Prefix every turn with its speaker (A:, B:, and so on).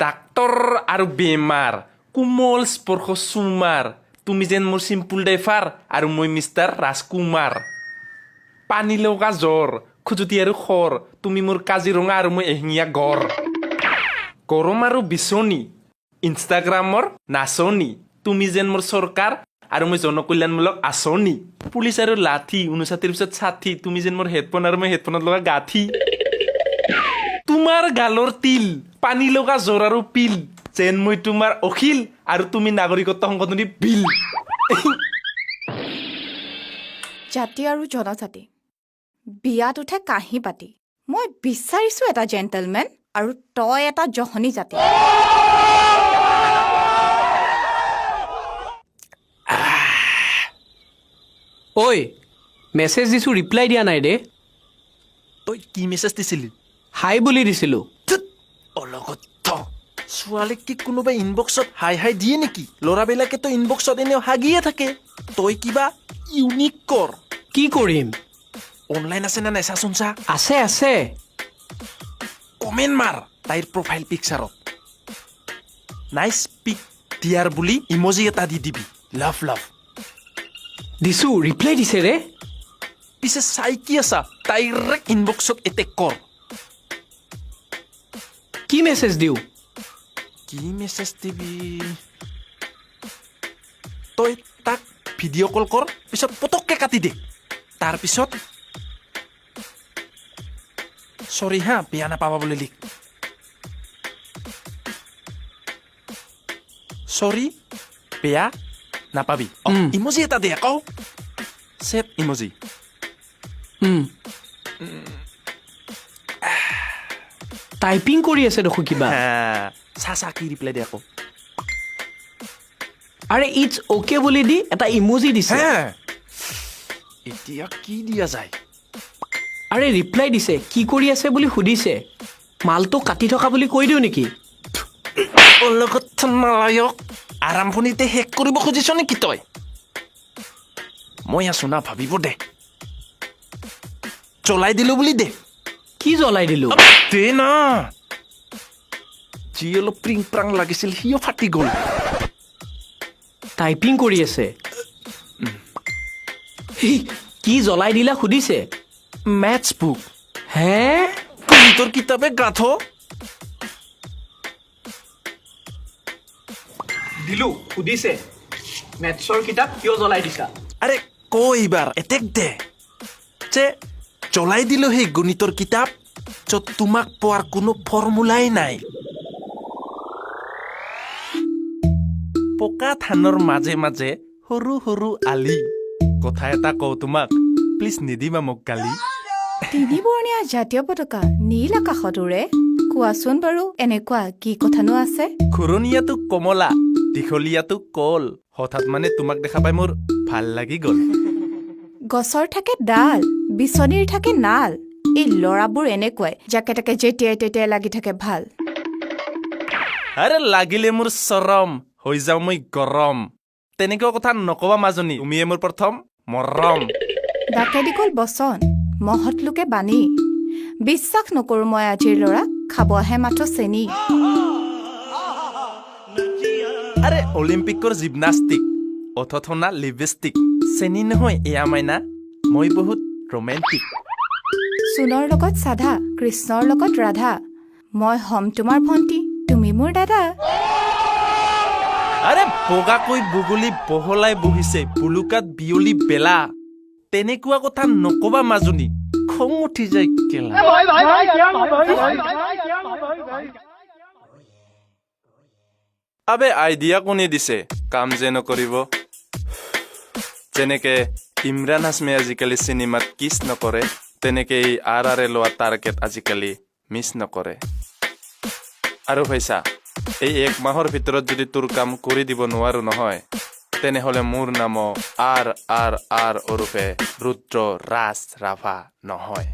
A: Doctor আৰু বেমাৰ, কোমল স্পৰ্শ চুমাৰ, তুমি যেন মোৰ চিম্পুল ড্ৰাইভাৰ আৰু মই মিষ্টাৰ ৰাজকুমাৰ। পানী লগা জ্বৰ, খজুতি আৰু খৰ, তুমি মোৰ কাজিৰঙা আৰু মই এশিঙীয়া গড়। গৰম আৰু বিচনী, ইনষ্টাগ্ৰামৰ নাচনী, তুমি যেন মোৰ চৰকাৰ আৰু মই জনকল্যাণমূলক আঁচনি। পুলিচ আৰু লাঠি, 59ৰ পিছত 60, তুমি যেন মোৰ হেডফোন আৰু মই হেডফোনত লগা গাঁঠি। তোমাৰ গালৰ তিল, পানী লগা জ্বৰ আৰু পিল, যেন মই তোমাৰ অখিল আৰু তুমি নাগৰিকত্ব সংশোধনী বিল।
B: জাতি আৰু জনজাতি, বিয়াত উঠে কাঁহী পাতি। মই বিচাৰিছো এটা জেণ্টেলমেন আৰু তই এটা জহনী জাতি।
C: ঐ, মেছেজ দিছোঁ, ৰিপ্লাই দিয়া নাই ৰে।
A: তই কি মেছেজ দিছিলি?
C: হাই বুলি দিছিলোঁ।
A: অলগদ্ধ ছোৱালীক কি কোনোবাই ইনবক্সত হাই হাই দিয়ে নেকি? ল'ৰাবিলাকেতো ইনবক্সত এনেও হাগিয়ে থাকে। তই কিবা ইউনিক কৰ।
C: কি কৰিম?
A: অনলাইন আছে নে নাই চাচোন, চা।
C: আছে আছে।
A: কমেণ্ট মাৰ তাইৰ প্ৰফাইল পিকচাৰত, নাইচ পিক দিয়াৰ বুলি ইমজি এটা দি দিবি, লাভ লাভ।
C: দিছোঁ, ৰিপ্লাই দিছে ৰে।
A: পিছে চাই কি আছা? ডাইৰেক্ট ইনবক্সত এটেক কৰ।
C: কি মেছেজ দিওঁ?
A: কি মেছেজ দিবি? তই তাক ভিডিঅ' কল কৰ, পিছত পটককে কাটি দে। তাৰপিছত চৰি হা, বেয়া নাপাবা বুলি লিখ। চৰি, বেয়া নাপাবি। ইমজি এটা দে আকৌ, চেট ইমজি।
C: টাইপিং কৰি আছে দেখোন কিবা।
A: চা চা, কি ৰিপ্লাই দে আকৌ।
C: আৰে, it's okay বুলি দি এটা ইমজি দিছে।
A: হে, এতিয়া কি দিয়া যায়?
C: আৰে, ৰিপ্লাই দিছে, কি কৰি আছে বুলি সুধিছে। মালটো কাটি থকা বুলি কৈ দিওঁ নেকি?
A: অলগত নালায়ক, আৰম্ভণিতে শেষ কৰিব খুজিছ নেকি তই? মই আছো না, ভাবিব দে। জ্বলাই দিলো বুলি দে।
C: কি জ্বলাই দিলো?
A: দে না, যি অলপ প্ৰিং প্ৰাং লাগিছিল সিও ফাটি গ'ল।
C: টাইপিং কৰি আছে। কি জ্বলাই দিলা সুধিছে।
A: Maths book.
C: হে?
A: গণিতৰ কিতাপে গাথ।
C: দিলো, সুধিছে মেথছৰ কিতাপ কিয় জ্বলাই দিছা।
A: আৰে ক, এইবাৰ এটেক দে যে জ্বলাই দিলো সেই গণিতৰ কিতাপ য'ত তোমাক পোৱাৰ কোনো ফৰ্মুলাই নাই। পকা ধানৰ মাজে মাজে সৰু সৰু আলি। কথা এটা কওঁ তোমাক, প্লিজ নিদিবা মোক গালি।
B: তিনিবৰ্ণীয়া জাতীয় পতাকা নীল আকাশত উৰে, কোৱাচোন বাৰু এনেকুৱা কি কথানো আছে?
A: ঘূৰণীয়াটো কমলা, দীঘলীয়াটো কল, হঠাৎ মানে তোমাক দেখা পাই মোৰ ভাল লাগি গ'ল।
B: গছৰ থাকে ডাল, বিচনীৰ থাকে নাল, এই ল'ৰাবোৰ এনেকুৱাই, যাকে তাকে যেতিয়াই তেতিয়াই লাগি থাকে ভাল।
A: আৰে লাগিলে মোৰ চৰম, হৈ যাওঁ মই গৰম। তেনেকুৱা কথা নকবা মাজনী, তুমিয়ে মোৰ প্ৰথম মৰম।
B: ডাকে দীঘল বচন, মহৎ লোকে বাণী, বিশ্বাস নকৰো মই আজিৰ ল'ৰাক, খাব আহে মাথো চেনি।
A: আৰে অলিম্পিকৰ জিমনাষ্টিক, অথথনা লিপষ্টিক, চেনি নহয় এয়া মাইনা, মই বহুত ৰোমেণ্টিক।
B: চোনৰ লগত চাধা, কৃষ্ণৰ লগত ৰাধা, মই হ'ম তোমাৰ ভণ্টি, তুমি মোৰ দাদা।
A: আৰে বগাকৈ বগলী বহলাই বহিছে বুলুকাত বিয়লি বেলা, তেনেকুৱা কথা নকবা মাজনী, খং উঠি যায় কেলা। আবে আইডিয়া কোনে দিছে, কাম যে নকৰিব। যেনেকে ইমৰান হাছমে আজিকালি চিনেমাত কিছ নকৰে, তেনেকে এই আৰ আৰে লোৱা টাৰ্গেট আজিকালি মিছ নকৰে। আৰু ভাইচা, এই এক মাহৰ ভিতৰত যদি তোৰ কাম কৰি দিব নোৱাৰো নহয়, তেনেহ'লে মোৰ নামো আৰ আৰ আৰ ওৰফে ৰুদ্ৰ ৰাজ ৰাভা নহয়।